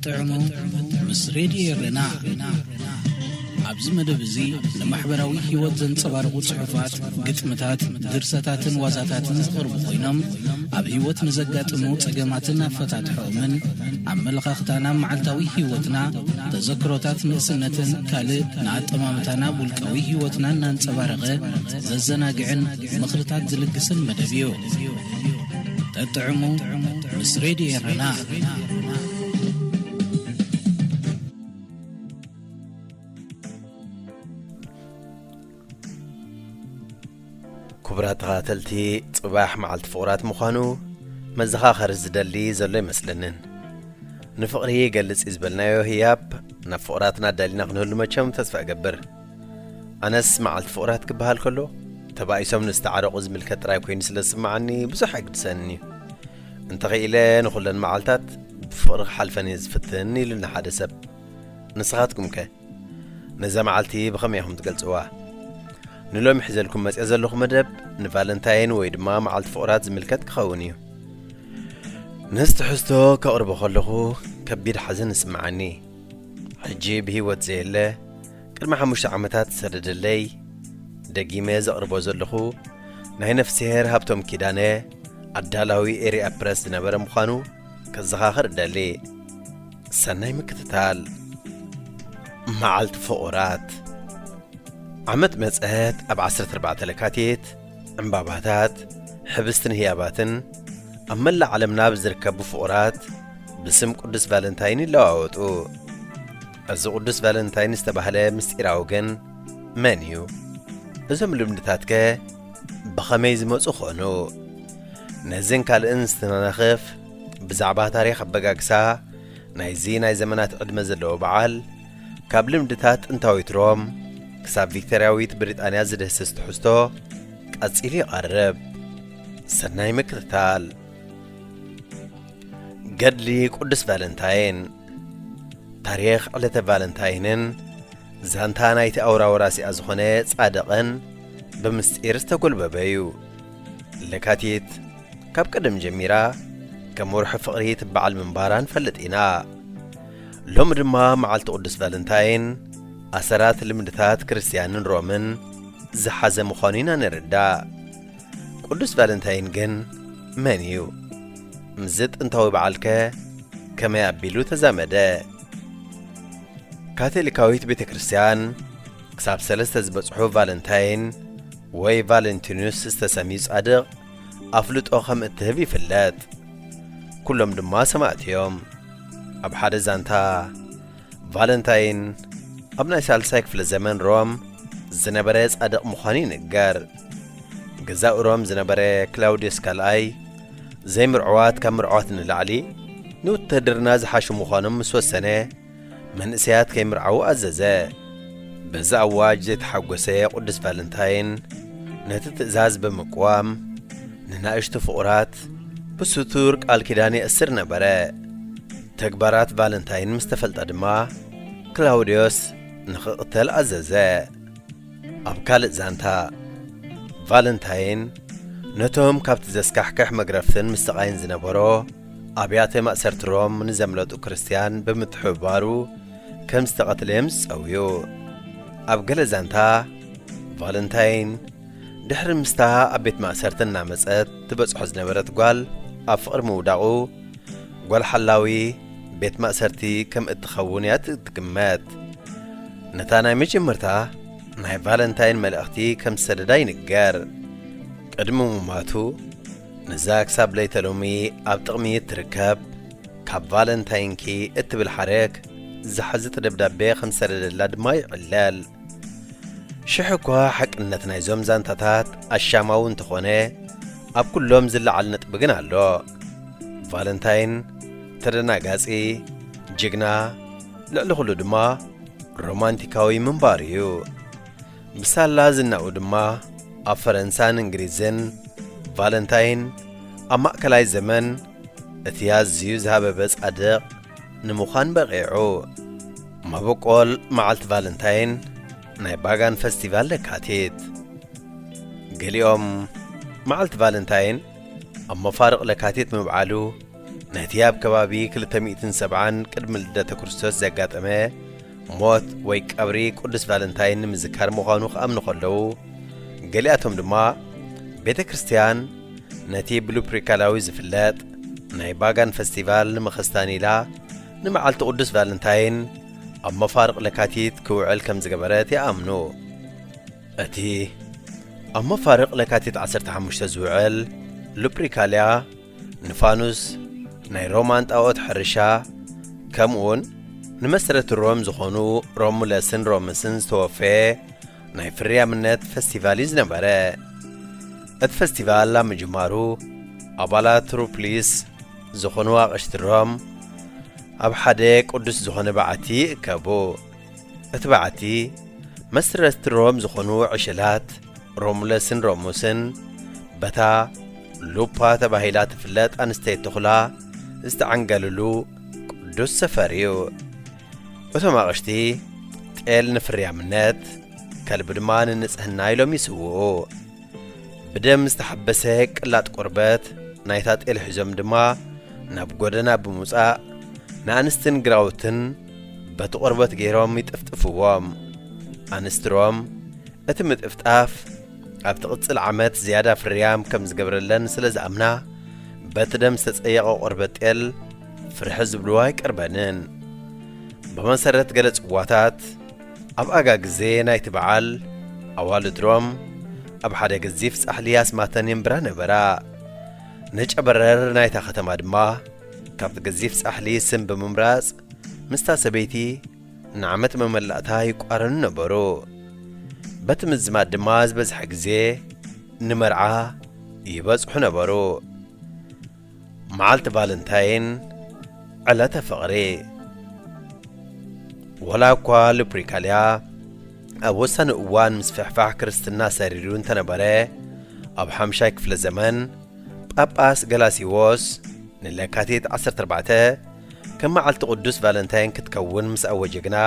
ጥዕሙ ምስ ሬድዮ ኤረና። ኣብዚ መደብ እዚ ንማሕበራዊ ህይወት ዘንጸባርቑ ጽሑፋት፣ ግጥምታት፣ ድርሰታትን ዋዛታትን ዝቐርቡ ኮይኖም፣ ኣብ ህይወት ንዘጋጥሙ ጸገማትን ኣፈታትሖምን፣ ኣመለኻኽታና፣ መዓልታዊ ህይወትና፣ ተዘክሮታት ንእስነትን ካልእ ንኣጠማምታና ውልቃዊ ህይወትና እናንጸባረቐ ዘዘናግዕን ምኽርታት ዝልግስን መደብ እዩ። ጠጥዕሙ ምስ ሬድዮ ኤረና። ክቡራት ተኸታተልቲ፣ ጽባሕ መዓልቲ ፍቑራት ምዃኑ መዘኻኸሪ ዝደሊ ዘሎ ኣይመስለንን። ንፍቕሪ ይገልጽ እዩ ዝበልናዮ ህያብ ናብ ፍቑራትና ኣዳሊና ክንህሉ መቸም ተስፋ እገብር። ኣነስ መዓልቲ ፍቑራት ክበሃል ከሎ፣ ተባኢሶም ንዝተዓረቑ ዝምልከት ጥራይ ኮይኑ ስለ ዝስምዓኒ ብዙሕ ኣይግድሰንን እዩ። እንተኽኢለ ንኹለን መዓልታት ብፍቕሪ ክሓልፈን እየ ዝፍትን ኢሉኒ ሓደ ሰብ። ንስኻትኩምከ? ነዛ መዓልቲ ብኸመይ ኢኹም ትገልጽዋ? ንሎሚ ሒዘልኩም መጽየ ዘለኹ መደብ ንቫለንታይን ወይ ድማ መዓልቲ ፍቑራት ዝምልከት ክኸውን እዩ። ነዚ ትሕዝቶ ከቕርቦ ከለኹ ከቢድ ሓዘን ይስምዓኒ። ሕጂ ብህይወት ዘየለ፣ ቅድሚ ሓሙሽተ ዓመታት ዝሰደደለይ፣ ደጊመ ዘቕርቦ ዘለኹ ናይ ነፍስሄር ሃብቶም ኪዳነ፣ ኣዳላዊ ኤርያ ፕረስ ዝነበረ ምዃኑ ከዘኻኽር እደሊ። ሰናይ ምክትታል። መዓልቲ ፍቑራት። ዓመት መጸት ኣብ ዓሰርተ ኣርባዕተ ለካቲት፣ ዕምባባታት፣ ሕብስትን ህያባትን ኣብ መላእ ዓለምና ብዝርከቡ ፍቑራት ብስም ቅዱስ ቫለንታይን ይለዋወጡ። እዚ ቅዱስ ቫለንታይን ዝተባህለ ምስጢራዊ ግን መን እዩ? እዞም ልምድታትከ ብኸመይ ዝመጹ ኾኑ? ነዝን ካልእን ዝተናኸፍ ብዛዕባ ታሪኽ ኣበጋግሳ ናይዚ ናይ ዘመናት ዕድመ ዘለዎ በዓል፣ ካብ ልምድታት ጥንታዊት ሮም ክሳብ ቪክቶርያዊት ብሪጣንያ ዝድህስስ ትሕዝቶ ቀጺሉ ይቐርብ። ሰናይ ምክትታል። ገድሊ ቅዱስ ቫለንታይን። ታሪኽ ዕለተ ቫለንታይንን ዛንታ ናይቲ ኣውራ ወራሲኣ ዝኾነ ጻድቕን ብምስጢር ዝተጎልበበ እዩ። ለካቲት ካብ ቀደም ጀሚራ ከም ወርሒ ፍቕሪ ትበዓል ምንባራ ንፈልጥ ኢና። ሎሚ ድማ መዓልቲ ቅዱስ ቫለንታይን ኣሰራት ልምድታት ክርስትያንን ሮምን ዝሓዘ ምዃኑ ኢና ንርዳእ። ቅዱስ ቫለንታይን ግን መን እዩ? ምስዚ ጥንታዊ በዓልከ ከመይ ኣቢሉ ተዛመደ? ካቶሊካዊት ቤተ ክርስቲያን ክሳብ ሰለስተ ዝበጽሑ ቫለንታይን ወይ ቫለንቲኑስ ዝተሰምዩ ጻድቕ ኣፍልጦ ከም እትህብ ይፍለጥ። ኩሎም ድማ ሰማዕቲ እዮም። ኣብ ሓደ ዛንታ፣ ቫለንታይን ኣብ ናይ ሳልሳይ ክፍለ ዘመን ሮም ዝነበረ ጻድቕ ምዃኑ ይንገር። ገዛእ ሮም ዝነበረ ክላውድዮስ ካልኣይ፣ ዘይምርዕዋት ካብ ምርዕዋት ንላዕሊ ንውትህድርና ዝሓሹ ምዃኖም ምስ ወሰነ፣ መንእሰያት ከይምርዓዉ ኣዘዘ። በዚ ኣዋጅ ዘይተሓጎሰ ቅዱስ ቫለንታይን ነቲ ትእዛዝ ብምቅዋም፣ ንናእሽቱ ፍቑራት ብስቱር ቃል ኪዳን የእስር ነበረ። ተግባራት ቫለንታይን ምስ ተፈልጠ ድማ፣ ክላውድዮስ ንኽቕተል ኣዘዘ። ኣብ ካልእ ዛንታ፣ ቫለንታይን ነቶም ካብቲ ዘስካሕክሕ መግረፍትን ምስቓይን ዝነበሮ ኣብያተ ማእሰርቲ ሮም ንዘምለጡ ክርስትያን ብምትሕብባሩ ከም ዝተቐትለ እዮም ዝጸውዩ። ኣብ ገለ ዛንታ፣ ቫለንታይን ድሕሪ ምስታ ኣብ ቤት ማእሰርቲ እናመጸት ትበጽሖ ዝነበረት ጓል ኣብ ፍቕሪ ምውዳቑ፣ ጓል ሓላዊ ቤት ማእሰርቲ ከም እትኸውን እያ ትግመት። ነታ ናይ መጀመርታ ናይ ቫለንታይን መልእኽቲ ከም ዝሰደዳ ይንገር። ቅድሚ ምሟቱ፣ ነዛ ክሳብ ለይተ ሎሚ ኣብ ጥቕሚ እትርከብ ካብ ቫለንታይንኪ እትብል ሓረግ ዝሓዘት ደብዳቤ ከም ዝሰደደላ ድማ ይዕለል። ሽሕ እኳ ሓቅነት ናይዞም ዛንታታት ኣሻማዊ እንተኾነ፣ ኣብ ኩሎም ዝለዓል ነጥቢ ግን ኣሎ። ቫለንታይን ተደናጋጺ፣ ጅግና፣ ልዕሊ ኩሉ ድማ ሮማንቲካዊ ምንባሩ እዩ። ብሳላ ዝናኡ ድማ ኣብ ፈረንሳን እንግሊዝን ቫለንታይን ኣብ ማእከላይ ዘመን እቲ ኣዝዩ ዝሃበበ ጻድቕ ንምዃን በቒዑ። መበቆል መዓልቲ ቫለንታይን ናይ ባጋን ፈስቲቫል ለካቲት። ገሊኦም መዓልቲ ቫለንታይን ኣብ መፋርቕ ለካቲት ምብዓሉ ነቲ ኣብ ከባቢ ክልተ ሚእትን ሰብዓን ቅድሚ ልደተ ክርስቶስ ዘጋጠመ ሞት ወይ ቀብሪ ቅዱስ ቫለንታይን ንምዝካር ምዃኑ ክኣምኑ ከለዉ፣ ገሊኣቶም ድማ ቤተ ክርስቲያን ነቲ ብሉፕሪካላዊ ዝፍለጥ ናይ ባጋን ፈስቲቫል ንምኽስታን ኢላ ንመዓልቲ ቅዱስ ቫለንታይን ኣብ መፋርቕ ለካቲት ክውዕል ከም ዝገበረት ይኣምኑ። እቲ ኣብ መፋርቕ ለካቲት ዓሰርተ ሓሙሽተ ዝውዕል ሉፕሪካልያ ንፋኑስ፣ ናይ ሮማን ጣኦት ሕርሻ፣ ከምኡውን ንመስረቲ ሮም ዝኾኑ ሮሙለስን ሮመስን ዝተወፈየ ናይ ፍርያምነት ፈስቲቫል እዩ ዝነበረ። እቲ ፈስቲቫል ኣብ ምጅማሩ ኣባላት ሩፕሊስ ዝኾኑ ኣቕሽቲ ሮም ኣብ ሓደ ቅዱስ ዝኾነ በዓቲ ይእከቡ። እቲ በዓቲ መስረቲ ሮም ዝኾኑ ዕሸላት ሮሙለስን ሮሙስን በታ ሉፓ ተባሂላ ትፍለጥ ኣንስተይቲ ተኹላ ዝተዓንገሉሉ ቅዱስ ሰፈር እዩ። እቶም ኣቕሽቲ ጤል ንፍርያምነት፣ ከልቢ ድማ ንንጽህና ኢሎም ይስውኡ። ብደም ዝተሓበሰ ቅላጥ ቆርበት ናይታ ጤል ሒዞም ድማ ናብ ጎደና ብምውጻእ ንኣንስትን ግራውትን በቲ ቆርበት ገይሮም ይጥፍጥፍዎም። ኣንስቲ ሮም እቲ ምጥፍጣፍ ኣብ ትቕጽል ዓመት ዝያዳ ፍርያም ከም ዝገብረለን ስለ ዝኣምና፣ በቲ ደም ዝተጸየቐ ቆርበት ጤል ፍርሒ ዝብልዎ ኣይቀርበንን። ብመሰረት ገለ ጽዋታት፣ ኣብ ኣጋ ግዜ ናይቲ በዓል ኣዋልድ ሮም ኣብ ሓደ ገዚፍ ጻሕሊ ኣስማተን የንብራ ነበራ። ንጨበረር ናይታ ከተማ ድማ ካብቲ ገዚፍ ጻሕሊ ስም ብምምራጽ ምስታ ሰበይቲ ንዓመት መመላእታ ይቋረኑ ነበሩ። በቲ ምዝማድ ድማ ዝበዝሐ ግዜ ንመርዓ ይበጽሑ ነበሩ። መዓልቲ ቫለንታይን፣ ዕለተ ፍቕሪ። ወላ እኳ ሉፕሪካልያ ኣብ ወሳኒ እዋን ምስፍሕፋሕ ክርስትና ሰሪሩ እንተነበረ፣ ኣብ ሓምሻይ ክፍለ ዘመን ጳጳስ ገላሲዎስ ንለካቲት ዓሰርተ ኣርባዕተ ከም መዓልቲ ቅዱስ ቫለንታይን ክትከውን ምስ ኣወጀ ግና፣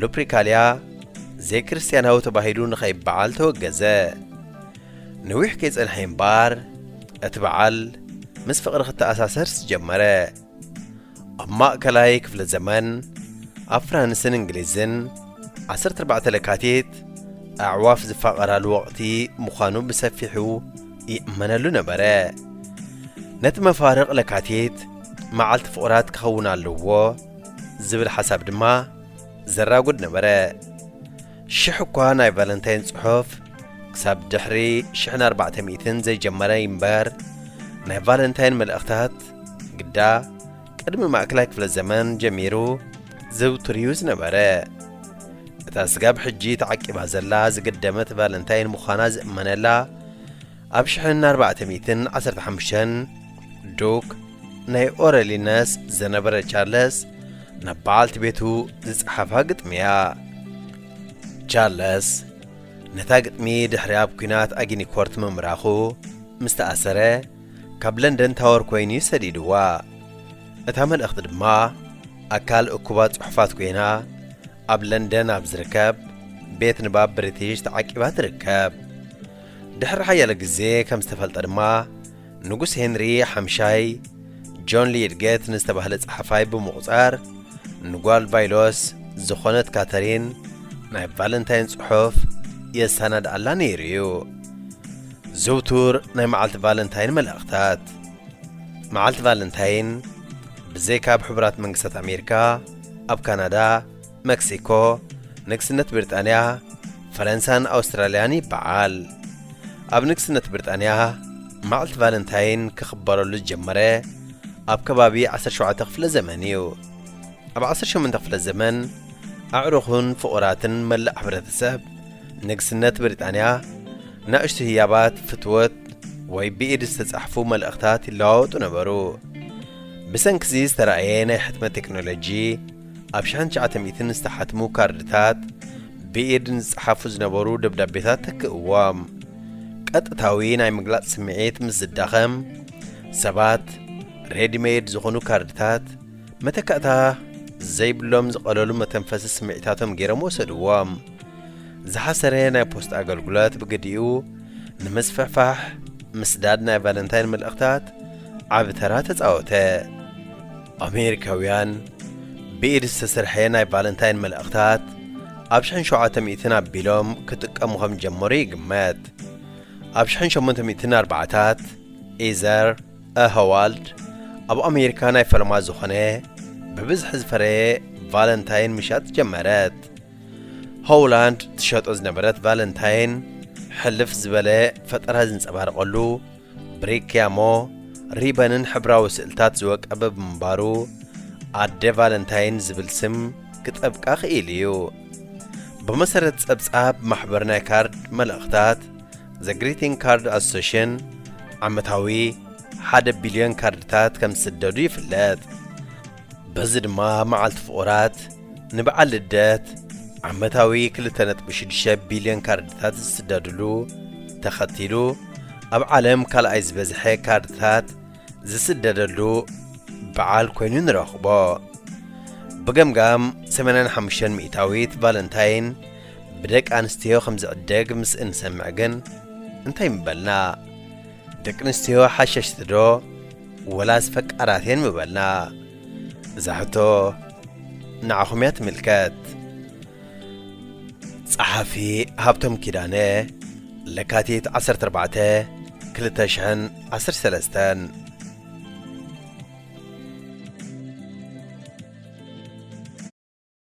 ሉፕሪካልያ ዘይክርስትያናዊ ተባሂሉ ንኸይበዓል ተወገዘ። ነዊሕ ከይጸንሐ እምበኣር፣ እቲ በዓል ምስ ፍቕሪ ክተኣሳሰር ጀመረ። ኣብ ማእከላይ ክፍለ ዘመን፣ ኣብ ፍራንስን እንግሊዝን፣ ዓሰርተ ኣርባዕተ ለካቲት ኣዕዋፍ ዝፋቐራሉ ወቕቲ ምዃኑ ብሰፊሑ ይእመነሉ ነበረ። ነቲ መፋርቕ ለካቲት መዓልቲ ፍቑራት ክኸውን ኣለዎ ዝብል ሓሳብ ድማ ዘራጉድ ነበረ። ሽሕ እኳ ናይ ቫለንታይን ጽሑፍ ክሳብ ድሕሪ ሽሕን ኣርባዕተ ሚእትን ዘይጀመረ እምበር፣ ናይ ቫለንታይን መልእኽታት ግዳ ቅድሚ ማእከላይ ክፍለ ዘመን ጀሚሩ ዝውቱር እዩ ዝነበረ። እታ ስጋብ ሕጂ ተዓቂባ ዘላ ዝግደመት ቫለንታይን ምዃና ዝእመነላ፣ ኣብ ሽሕን ኣርባዕተ ሚእትን ዓሰርተ ሓሙሽተን ዱክ ናይ ኦረሊነስ ዝነበረ ቻርለስ ናብ በዓልቲ ቤቱ ዝጸሓፋ ግጥሚ እያ። ቻርለስ ነታ ግጥሚ ድሕሪ ኣብ ኲናት ኣጊኒኮርት ምምራኹ ምስ ተኣሰረ፣ ካብ ለንደን ታወር ኮይኑ እዩ ሰዲድዋ። እታ መልእኽቲ ድማ ኣካል እኩባት ጽሑፋት ኮይና፣ ኣብ ለንደን ኣብ ዝርከብ ቤት ንባብ ብሪቲሽ ተዓቂባ ትርከብ። ድሕሪ ሓያለ ግዜ ከም ዝተፈልጠ ድማ፣ ንጉስ ሄንሪ ሓምሻይ ጆን ሊድጌት ንዝተባህለ ጸሓፋይ ብምቑጻር፣ ንጓል ቫይሎስ ዝኾነት ካተሪን ናይ ቫለንታይን ጽሑፍ የሰናድኣላ ነይሩ እዩ። ዝውቱር ናይ መዓልቲ ቫለንታይን መልእኽታት። መዓልቲ ቫለንታይን ብዘይካ ኣብ ሕቡራት መንግስታት ኣሜሪካ፣ ኣብ ካናዳ፣ መክሲኮ፣ ንግስነት ብሪጣንያ፣ ፈረንሳን ኣውስትራልያን ይበዓል። ኣብ ንግስነት ብሪጣንያ መዓልቲ ቫለንታይን ክኽበረሉ ዝጀመረ ኣብ ከባቢ ዓሰርተ ሸውዓተ ክፍለ ዘመን እዩ። ኣብ ዓሰርተ ሸሞንተ ክፍለ ዘመን ኣዕሩኽን ፍቑራትን መላእ ሕብረተሰብ ንግስነት ብሪጣንያ ናእሽቱ ህያባት ፍትወት ወይ ብኢድ ዝተጻሕፉ መልእኽታት ይለዋወጡ ነበሩ። ብሰንኪዚ ዝተራእየ ናይ ሕትመት ቴክኖሎጂ፣ ኣብ ሽሕን ትሽዓተ ሚእትን ዝተሓትሙ ካርድታት ብኢድ ንዝጸሓፉ ዝነበሩ ደብዳቤታት ተክእዎም። ቀጥታዊ ናይ ምግላጽ ስምዒት ምስ ዝዳኸም፣ ሰባት ሬዲሜድ ዝኾኑ ካርድታት መተካእታ ዘይብሎም ዝቐለሉ መተንፈሲ ስምዒታቶም ገይሮም ወሰድዎም። ዝሓሰረ ናይ ፖስታ ኣገልግሎት ብግዲኡ ንምስፍሕፋሕ ምስዳድ ናይ ቫለንታይን መልእኽታት ዓቢ ተራ ተጻወተ። ኣሜሪካውያን ብኢድ ዝተሰርሐ ናይ ቫለንታይን መልእኽታት ኣብ ሽሕን ሸውዓተ ሚእትን ኣቢሎም ክጥቀሙ ከም ዝጀመሩ ይግመት። ኣብ ሽሕን ሸሞንተ ሚእትን ኣርባዓታት ኢዘር እ ሆዋልድ ኣብ ኣሜሪካ ናይ ፈለማ ዝኾነ ብብዝሒ ዝፈረየ ቫለንታይን ምሻጥ ጀመረት። ሆውላንድ ትሸጦ ዝነበረት ቫለንታይን ሕልፍ ዝበለ ፈጠራ ዝንጸባረቐሉ ብሪክ ያሞ ሪበንን ሕብራዊ ስእልታት ዝወቀበ ብምንባሩ ኣደ ቫለንታይን ዝብል ስም ክጠብቃ ክኢሉ እዩ። ብመሰረት ጸብጻብ ማሕበር ናይ ካርድ መልእኽታት ዘ ግሪቲንግ ካርድ ኣሶሽን ዓመታዊ ሓደ ቢልዮን ካርድታት ከም ዝስደዱ ይፍለጥ። በዚ ድማ መዓልቲ ፍቑራት ንበዓል ልደት ዓመታዊ ክልተ ነጥቢ ሽዱሽተ ቢልዮን ካርድታት ዝስደድሉ ተኸቲሉ ኣብ ዓለም ካልኣይ ዝበዝሐ ካርድታት ዝስደደሉ በዓል ኮይኑ ንረኽቦ። ብገምጋም ሰማንያን ሓሙሽተን ሚእታዊት ቫለንታይን ብደቂ ኣንስትዮ ከም ዝዕደግ ምስ እንሰምዕ ግን እንታይ ምበልና? ደቂ ኣንስትዮ ሓሸሽቲ ዶ ወላስ ፈቃራት እየን ምበልና? እዛ ሕቶ ንዓኹም እያ ትምልከት። ጸሓፊ ሃብቶም ኪዳነ፣ ለካቲት ዓሰርተ ኣርባዕተ ክልተ ሽሕን ዓሰርተ ሰለስተን።